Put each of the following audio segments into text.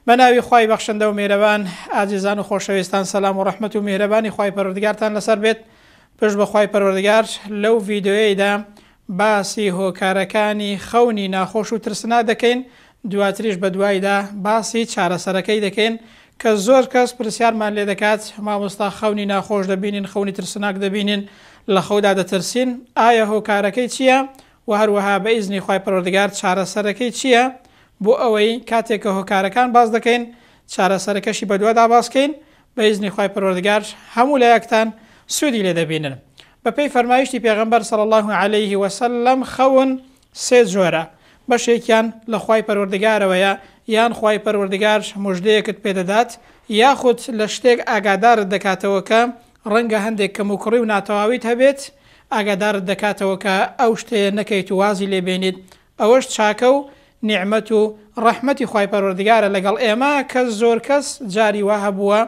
بە ناوی خوای بەخشندە و میهرەبان ئازیزان و خۆشەویستان سەلام و ڕەحمەت و میهرەبانی خوای پەروەردگارتان لەسەر بێت پشت بە خوای پەروەردگار لەو ڤیدۆیەیدا باسی هۆکارەکانی خەونی ناخۆش و ترسناک دەکەین دواتریش بەدوایدا باسی چارەسەرەکەی دەکەین کە زۆر کەس پرسیارمان لێ دەکات مامۆستا خەونی ناخۆش دەبینین خەونی ترسناک دەبینین لە خەودا دەترسین ئایا هۆکارەکەی چییە وە هەروەها بە ئیزنی خوای پەروەردگار چارەسەرەکەی چییە بۆ ئەوەی کاتێک کە هۆکارەکان باس دەکەین چارەسەرەکەشی بەدوادا باس کەین بە ئیزنی خوای پەروەردگار هەموو لایەکتان سوودی لێ دەبینن بەپێی فەرمایشتی پێغەمبەر صلی اللە علیه وسلم خەون سێ جۆرە بەشێکیان لە خوای پەروەردگارەوەیە یان خوای پەروەردگار مژدەیەکت پێدەدات یاخود لە شتێک ئاگادارت دەکاتەوە کە ڕەنگە هەندێک کەموکوڕی و ناتەواویت هەبێت، ئاگادارت دەکاتەوە کە ئەو شتەیە نەکەیت و وازی لێ بێنیت، ئەوەش چاکە و نیعمەت و ڕەحمەتی خوای پەروەردگارە لەگەڵ ئێمە کە زۆرکەس جاری وا هەبووە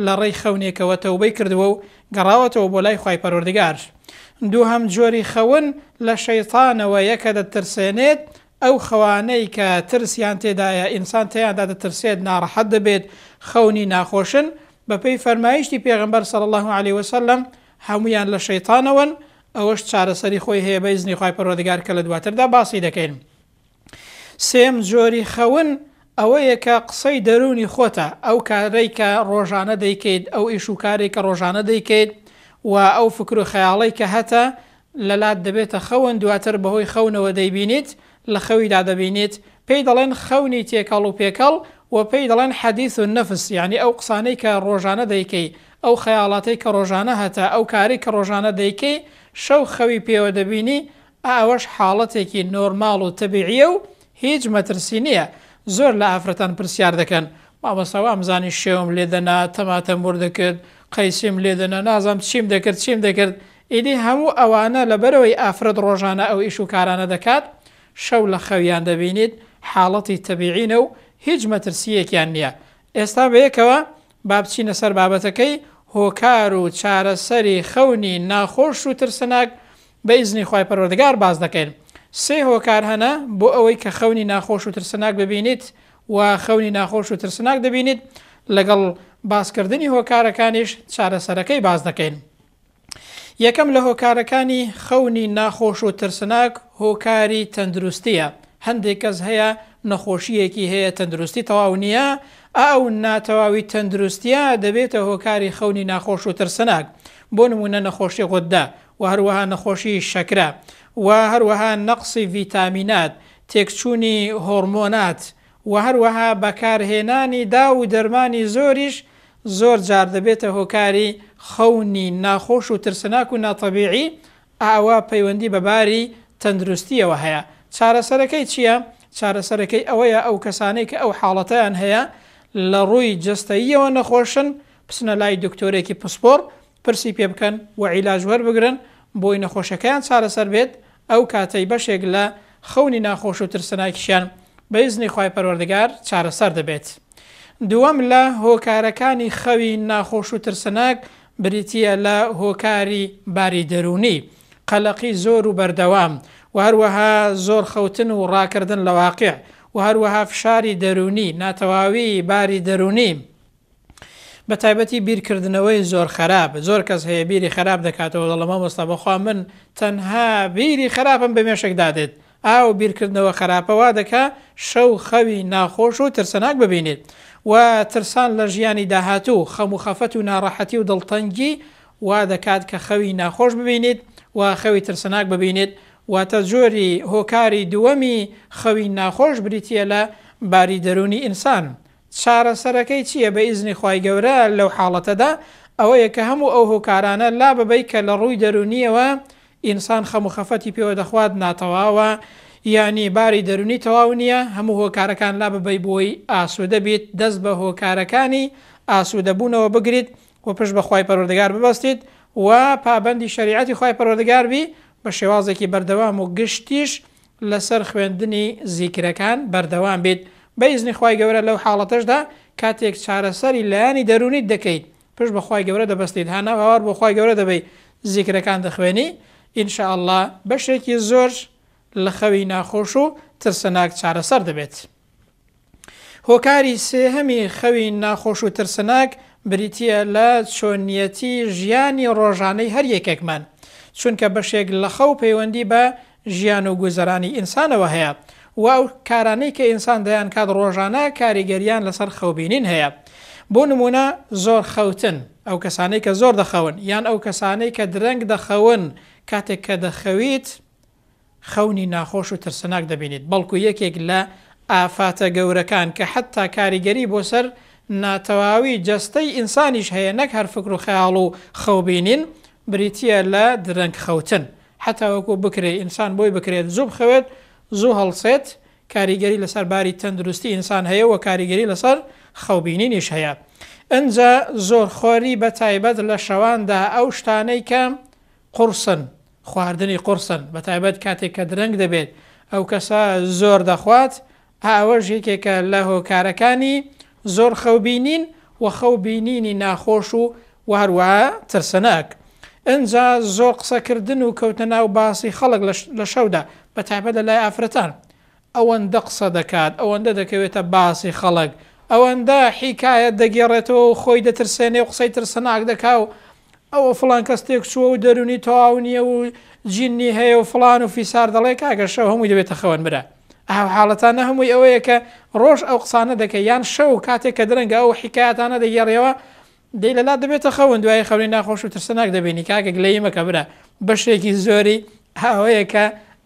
لە ڕێی خەونێکەوە تەوبەی کردووە و گەڕاوەتەوە بۆ لای خوای پەروەردگار. دووهەم جۆری خەون لە شەیتانەوەیە کە دەتترسێنێت، ئەو خەوانەی کە ترسیان تێدایە ئینسان تێیاندا دەترسێت ناڕەحەت دەبێت خەونی ناخۆشن، بەپێی فەرمایشتی پێغەمبەر صلی اللە علیە وسلم هەموویان لە شەیتانەوەن، ئەوەش چارەسەری خۆی هەیە بە ئیزنی خوای پەروەردگار کە لە دواتردا باسی دەکەین. سێیەم جۆری خەون ئەوەیە کە قسەی دەروونی خۆتە، ئەو کارەی کە ڕۆژانە دەیکەیت، ئەو ئیش و کارەی کە ڕۆژانە دەیکەیت و ئەو فکر و خەیاڵەی کە هەتە لەلات دەبێتە خەون دواتر بەهۆی خەونەوە دەیبینیت لە خەویدا دەبینیت پێی دەڵێن خەونی تێکەڵ و پێکەڵ وە پێی دەڵێن حدیث النفس یانی ئەو قسانەی کە ڕۆژانە دەیکەی ئەو خەیاڵاتەی کە ڕۆژانە هەتە ئەو کارەی کە ڕۆژانە دەیکەی شەو خەوی پێوە دەبینی ئا ئەوەش حاڵەتێکی نۆرماڵ و تەبیعیە و هیچ مەترسی نیە زۆر لە ئافرەتان پرسیار دەکەن مامۆستا وامزانی شێوم لێدەنا تەماتەم وردەکرد قەیسیم لێدەنا نازانم چیم دەکرد چیم دەکرد ئیدی هەموو ئەوانە لەبەرئەوەی ئافرەت ڕۆژانە ئەو ئیش و کارانە دەکات شەو لە خەویان دەبینیت حاڵەتی تەبیعینە و هیچ مەترسییەکیان نییە. ئێستا بەیەکەوە با بچینە سەر بابەتەکەی هۆکار و چارەسەری خەونی ناخۆش و ترسناک بە ئیزنی خوای پەروەردگار باس دەکەین. سێ هۆکار هەنە بۆ ئەوەی کە خەونی ناخۆش و ترسناک ببینیت و خەونی ناخۆش و ترسناک دەبینیت لەگەڵ باسکردنی هۆکارەکانیش چارەسەرەکەی باس دەکەین. یەکەم لە هۆکارەکانی خەونی ناخۆش و ترسناک هۆکاری تەندروستیە، هەندێک کەس هەیە نەخۆشیەکی هەیە تەندروستی تەواو نیە، ئە ئەو ناتەواوی تەندروستیە دەبێتە هۆکاری خەونی ناخۆش و ترسناک، بۆ نمونە نەخۆشی غودە و هەروەها نەخۆشی شەکرە و هەروەها نەقسی ڤیتامینات، تێکچوونی هۆڕمۆنات و هەروەها بەکارهێنانی داو و دەرمانی زۆریش زۆر جار دەبێتە هۆکاری خەونی ناخۆش و ترسناک و ناتەبیعی، ئەوە پەیوەندی بە باری تەندروستییەوە هەیە. چارەسەرەکەی چییە؟ چارەسەرەکەی ئەوەیە ئەو کەسانەی کە ئەو حاڵەتەیان هەیە لە ڕووی جەستەییەوە نەخۆشن بچنە لای دکتۆرێکی پسپۆڕ پرسی پێ بکەن و عیلاج وەربگرن بۆی نەخۆشەکەیان چارەسەر بێت، ئەو کاتەی بەشێک لە خەونی ناخۆش و ترسناکیشیان بە ئیزنی خوای پەروەردگار چارەسەر دەبێت. دووەم لە هۆکارەکانی خەوی ناخۆش و ترسناک بریتییە لە هۆکاری باری دەروونی، قەلەقی زۆر و بەردەوام و هەروەها زۆر خەوتن و ڕاکردن لە واقیع و هەروەها فشاری دەروونی، ناتەواوی باری دەروونی، بە تایبەتی بیرکردنەوەی زۆر خەراپ، زۆر کەس هەیە بیری خەراپ دەکاتەوە دەڵێ مامۆستا بەخوا من تەنها بیری خەراپم بە مێشکدا دێت، ئاو بیرکردنەوە خەراپە وا دەکا شەو خەوی ناخۆش و ترسناک ببینیت و ترسان لە ژیانی داهاتوو، خەم و خەفەت و ناڕەحەتی و دڵتەنگی وا دەکات کە خەوی ناخۆش ببینیت و خەوی ترسناک ببینیت، واتە جۆری هۆکاری دووەمی خەوی ناخۆش بریتییە لە باری دەروونی ئینسان. چارەسەرەکەی چییە بە ئیزنی خوای گەورە لەو حاڵەتەدا؟ ئەوەیە کە هەموو ئەو هۆکارانە لاببەی کە لە ڕووی دەروونییەوە ئینسان خەم و خەفەتی پێوە دەخوات ناتەواوە یانی باری دەروونی تەواو نییە هەموو هۆکارەکان لاببەی بۆی ئاسوودە بیت دەست بە هۆکارەکانی ئاسوودە بوونەوە بگریت و پشت بە خوای پەروەردگار ببەستیت و پابەندی شەریعەتی خوای پەروەردگار بی بە شێوازێکی بەردەوام و گشتیش لەسەر خوێندنی زیکرەکان بەردەوام بیت بە ئیزنی خوای گەورە لەو حاڵەتەشدا کاتێک چارەسەری لایەنی دەروونیت دەکەیت پشت بە خوای گەورە دەبەستیت هانا و هاوار بۆ خوای گەورە دەبەی زیکرەکان دەخوێنی ان شاء اللە بەشێکی زۆر لە خەوی ناخۆش و ترسناک چارەسەر دەبێت. هۆکاری سێهەمی خەوی ناخۆش و ترسناک بریتییە لە چۆنیەتی ژیانی ڕۆژانەی هەر یەکێکمان، چونکە بەشێک لە خەو پەیوەندی بە ژیان و گوزەرانی ئینسانەوە هەیە و ئەو کارانەی کە ئینسان دەیانکات ڕۆژانە کاریگەریان لەسەر خەوبینین هەیە. بۆ نموونە زۆر خەوتن، ئەو کەسانەی کە زۆر دەخەون یان ئەو کەسانەی کە درەنگ دەخەون، کاتێک کە دەخەویت خەونی ناخۆش و ترسناک دەبینیت، بەڵکو یەکێک لە ئافاتە گەورەکان کە حەتتا کاریگەری بۆ سەر ناتەواوی جەستەی ئینسانیش هەیە نەک هەر فکر و خەیاڵ و خەوبینین، بریتییە لە درەنگ خەوتن. هەتاوەکو بکرێ ئینسان بۆی بکرێت زوو بخەوێت زوو هەڵسێت کاریگەری لەسەر باری تەندروستی ئینسان هەیە و کاریگەری لەسەر خەوبینینیش هەیە. ئنجا زۆرخۆری بەتایبەت لە شەواندا ئەو شتانەی کە قوڕسن، خواردنی قوڕسن، بەتایبەت کاتێک کە درەنگ دەبێت ئەو کەسە زۆر دەخوات، ئا ئەوەش یەکێکە لە هۆکارەکانی زۆر خەو بینین و خەو بینینی ناخۆش و وە هەروەها ترسناک. ئنجا زۆر قسە کردن و کەوتنە ناو باسی خەڵک لە شەودا بەتایبەت لە لای ئافرەتان ئەوەندە قسە دەکات ئەوەندە دەکەوێتە باسی خەڵک ئەوەندە حیکایەت دەگێڕێتەوە و خۆی دەترسێنێ و قسەی ترسناک دەکا و ئەوە فڵان کەس تێکچووە و دەروونی تەواو نییە و جینی هەیە و فڵان و فیسار دەڵێ کاکە شەو هەمووی دەبێتە خەون برا ئەو حاڵەتانە هەمووی ئەوەیە کە ڕۆژ ئەو قسانە دەکەی یان شەو کاتێک کە درەنگە ئەو حیکایەتانە دەگێڕیەوە دەی لەلات دەبێتە خەون دوایی خەونی ناخۆش و ترسناک دەبینی کاکە گلەیی مەکە برا بەشێکی زۆری ئەوەیە کە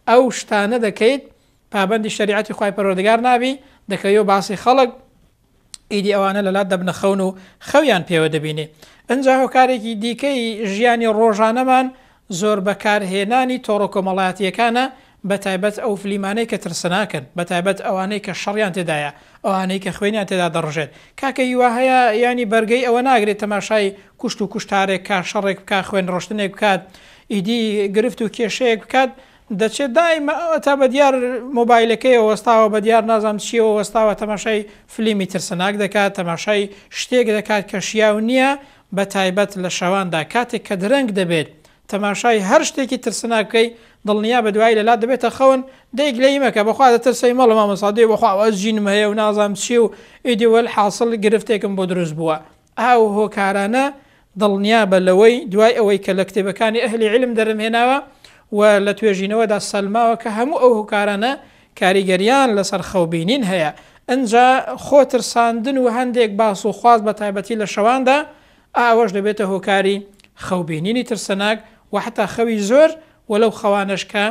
ئەو شتانە دەکەیت پابەندی شەریعەتی خوای پەروەردگار نابی دەکەویەوە باسی خەڵک ئیدی ئەوانە لەلات دەبنە خەون و خەویان پێوە دەبینی ئەجا هۆکارێکی دیکەی ژیانی ڕۆژانەمان زۆر بەکارهێنانی تۆڕە کۆمەڵایەتییەکانە، بەتایبەت ئەو فلیمانەی کە ترسناکن، بەتایبەت ئەوانەی کە شەڕیان تێدایە، ئەوانەی کە خوێنیان تێدا دەڕژێت. کاکە هیوا هەیە یانی بەرگەی ئەوە ناگرێت تەماشای کوشت و کوشتارێک کا، شەڕێک بکا، خوێن ڕشتنێک بکات، ئیدی گرفت و کێشەیەک بکات، دەچێت دایمە ئەوەتا بەدیار مۆبایلەکەیەوە وەستاوە، بەدیار نازانم چییەوە وەستاوە، تەماشای فلیمی ترسناک دەکات، تەماشای شتێک دەکات کە شیاو نییە، بەتایبەت لە شەواندا کاتێک کە درەنگ دەبێت تەماشای هەر شتێکی ترسناک بکەی دڵنیابە دوایی لەلات دەبێتە خەون، دەی گلەیی مەکە بەخوا دەترسێی مەڵێ مامۆستا دەی بەخوا ئەوە جینم هەیە و نازانم چی و ئیدی وەلحاسڵ گرفتێکم بۆ دروست بووە. ئه و هۆکارانە دڵنیابە لەوەی دوای ئەوەی کە لە کتێبەکانی ئەهلی عیلم دەرمهێناوە و لە توێژینەوەدا سەلماوە کە هەموو ئەو هۆکارانە کاریگەریان لەسەر خەوبینین هەیە ئنجا خۆ ترساندن و هەندێک باس و خواست بە تایبەتی لە شەواندا ئا ئەوەش دەبێتە هۆکاری خەوبینینی ترسناک و حەتا خەوی زۆر و لەو خەوانەش کە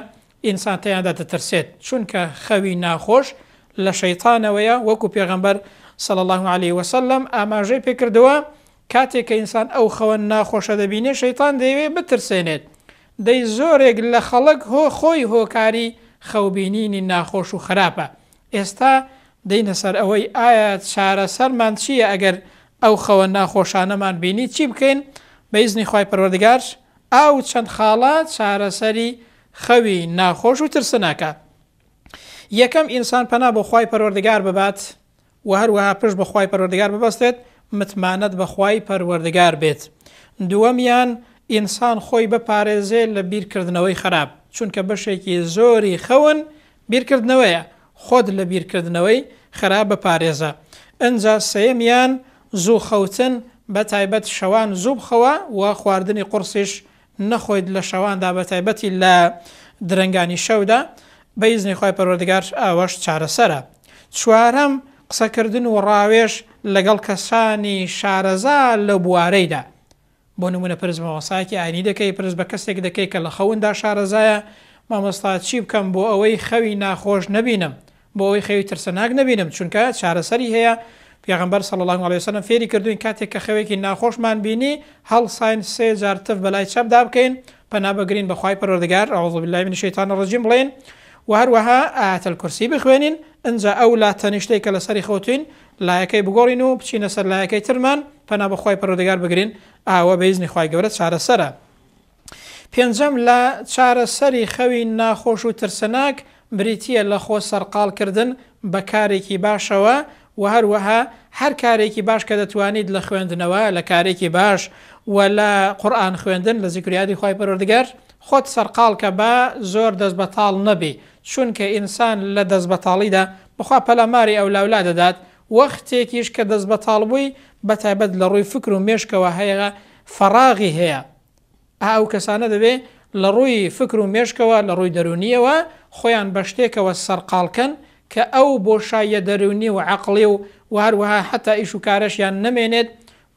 ئینسان تێیاندا دەترسێت چونکە خەوی ناخۆش لە شەیتانەوەیە وەکو پێغەمبەر صلی اللە علیه وسلم ئاماژەی پێکردووە کاتێک کە ئینسان ئەو خەوە ناخۆشە دەبینێت شەیتان دەیەوێت بترسێنێت دەی زۆرێک لە خەڵک هۆ خۆی هۆکاری خەوبینینی ناخۆش و خراپە ئێستا دێینە سەر ئەوەی ئایا چارەسەرمان چییە ئەگەر ئەو خەوە ناخۆشانەمان بینی چی بکەین بە ئیزنی خوای پەروەردگار ئاو چەند خاڵە چارەسەری خەوی ناخۆش و ترسناکە یەکەم ئینسان پەنا بۆ خوای پەروەردگار ببات وە هەروەها پشت بە خوای پەروەردگار ببەستێت، متمانەت بە خوای پەروەردگار بێت. دووەمیان، ئینسان خۆی بپارێزێ لە بیرکردنەوەی خراپ، چونکە بەشێکی زۆری خەون بیرکردنەوەیە، خۆت لە بیرکردنەوەی خراپ بپارێزە. ئنجا سێیەمیان، زوو خەوتن، بەتایبەت شەوان زوو بخەوە و خواردنی قوڕسیش نەخۆیت لە شەواندا بەتایبەتی لە درەنگانی شەودا بە ئیزنی خوای پەروەردگار ئەوەش چارەسەرە. چوارەم، قسەکردن و ڕاوێژ لەگەڵ کەسانی شارەزا لەو بوارەیدا. بۆ نمونە پرس بە مامۆستایەکی ئاینی دەکەی، پرس بە کەسێک دەکەی کە لە خەوندا شارەزایە، مامۆستا چی بکەم بۆ ئەوەی خەوی ناخۆش نەبینم؟ بۆ ئەوەی خەوی ترسناک نەبینم چونکە چارەسەری هەیە پێغەمبەر صلی اللە علیە وسلم فێری کردوین کاتێک کە خەوێکی ناخۆشمان بینی هەڵساین سێ جار تف بەلای چەپدا بکەین پەنا بگرین بە خوای پەروەردگار اعوذ باللە من الشیطان الرجیم بڵێین و هەروەها آیة الکرسی بخوێنین ئنجا ئەو لا تەنیشتەی کە لەسەری خەوتوین لایەکەی بگۆڕین و بچینە سەر لایەکەی ترمان پەنا بە خوای پەروەردگار بگرین ئاوە بە ئیزنی خوای گەورە چارەسەرە. پێنجەم، لە چارەسەری خەوی ناخۆش و ترسناک بریتییە لە خۆ سەرقاڵ کردن بە کارێکی باشەوە و هەروەها هەر کارێکی باش کە دەتوانیت لە خوێندنەوە، لە کارێکی باش و لە قورئان خوێندن، لە زیکر و یادی خوای پەروەردگار خۆت سەرقاڵ کە با زۆر دەست بەتاڵ نەبی چونکە ئینسان لە دەست بەتاڵیدا بەخوا پەلاماری ئەولاولا دەدات. وەختێکیش کە دەست بەتاڵ بووی بەتایبەت لە ڕووی فکر و مێشکەوە هەیە فەڕاغی هەیە ئا ئەو کەسانە دەبێ لە ڕووی فکر و مێشکەوە لە ڕووی دەروونییەوە خۆیان بە شتێکەوە سەرقاڵ کەن کە ئەو بۆشاییە دەروونی و عەقڵی و وە هەروەها حەتا ئیش و کارەشیان نەمێنێت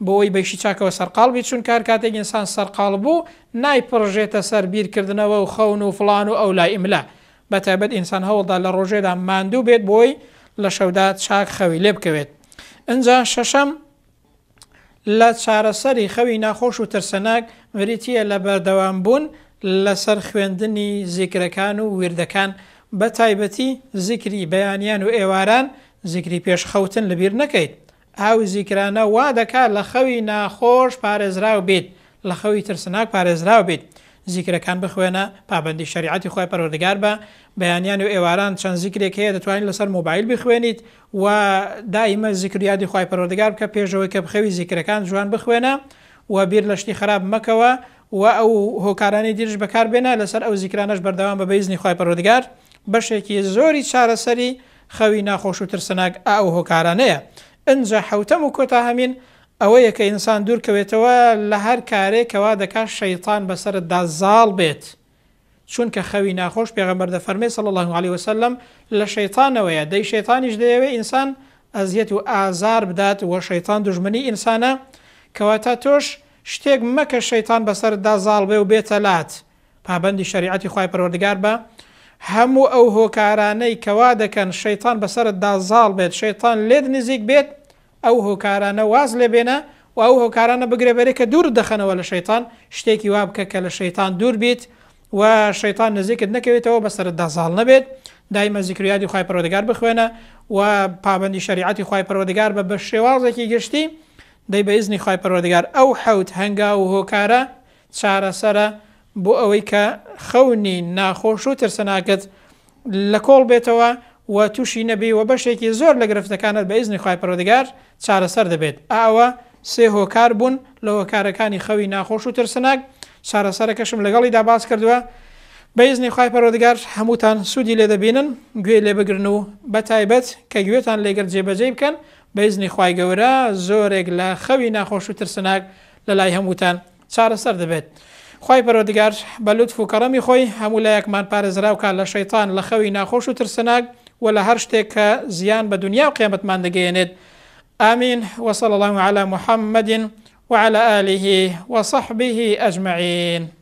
بۆ ئەوەی بە ئیشی چاکەوە سەرقاڵ بیت چونکە هەر کاتێک ئینسان سەرقاڵ بوو نایپڕژێتە سەر بیرکردنەوە و خەون و فڵان و ئەولای ئملا بە تایبەت ئینسان هەوڵدا لە ڕۆژێدا ماندوو بێت بۆی لە شەودا چاک خەوی لێ بکەوێت ئنجا شەشەم لە چارەسەری خەوی ناخۆش و ترسناک بریتییە لە بەردەوام بوون لەسەر خوێندنی زیکرەکان و ویردەکان بە تایبەتی زیکری بەیانیان و ئێواران زیکری پێش خەوتن لەبیر نەکەیت ئەو زیکرانە وا دەکات لە خەوی ناخۆش پارێزراو بیت، لە خەوی ترسناک پارێزراو بیت. زیکرەکان بخوێنە، پابەندی شەریعەتی خوای پەروەردگار بە، بەیانیان و ئێواران چەند زیکرێک هەیە دەتوانیت لەسەر مۆبایل بیخوێنیت و دائیمە زیکر و یادی خوای پەروەردگار بکە، پێش ئەوەی کە بخەوی زیکرەکان جوان بخوێنە و بیر لە شتی خراپ مەکەوە و ئەو هۆکارانەی دیرش بەکار بێنە، لەسەر ئەو زیکرانەش بەردەوام بە بە ئیزنی خوای پەروەردگار بەشێکی زۆری چارەسەری خەوی ناخۆش و ترسناک ئا ئەو هۆکارانەیە. ئنجا حەوتەم و کۆتاهەمین ئەوەیە کە ئینسان دوور کەوێتەوە لە هەر کارێک کەوا دەکا شەیتان بەسەرتدا زاڵ بێت چونکە خەوی ناخۆش پێغەمبەر دەفەرمێ صلی اللە علیە وسلم لە شەیتانەوەیە دەی شەیتانیش دەیەوێ ئینسان ئەزیەت و ئازار بدات وە شەیتان دوژمنی ئینسانە کەواتە تۆش شتێک مەکە شەیتان بەسەرتدا زاڵ بێ و بێتە لات پابەندی شەریعەتی خوای پەروەردگار بە، هەموو ئەو هۆکارانەی کەوا دەکەن شەیتان بەسەرتدا زاڵ بێت، شەیتان لێت نزیک بێت، ئەو هۆکارانە واز لێ بێنە و ئەو هۆکارانە بگرە بەرێ کە دوورت دەخەنەوە لە شەیتان، شتێکی وا بکە کە لە شەیتان دوور بیت و شەیتان نزیکت نەکەوێتەوە بەسەرتدا زاڵ نەبێت، دایمە زیکر و یادی خوای پەروەردگار بخوێنە و پابەندی شەریعەتی خوای پەروەردگار بە بە شێوازێکی گشتی، دەی بە ئیزنی خوای پەروەردگار ئەو حەوت هەنگاو و هۆکارە چارەسەرە بۆ ئەوەی کە خەونی ناخۆش و ترسناکت لە کۆڵ بێتەوە و توشی نەبی و بەشێکی زۆر لە گرفتەکانت بە ئیزنی خوای پەروەردگار چارەسەر دەبێت ئاوە سێ هۆکار بوون لە هۆکارەکانی خەوی ناخۆش و ترسناک چارەسەرەکەشم لەگەڵیدا باس کردووە بە ئیزنی خوای پەروەردگار هەمووتان سوودی لێ دەبینن گوێی لێ بگرن و بە تایبەت کە گوێتان لێگرت جێبەجێی بکەن بە ئیزنی خوای گەورە زۆرێک لە خەوی ناخۆش و ترسناک لەلای هەمووتان چارەسەر دەبێت. خوای پەروەردگار بە لوتف و کەڕەمی خۆی هەموو لایەکمان پارێزراو کا لە شەیتان لە خەوی ناخۆش و ترسناک و لە هەر شتێک کە زیان بە دونیا و قیامەتمان دەگەیەنێت آمین وصلی اللە علی محمد وعلی آله وصحبه اجمعین.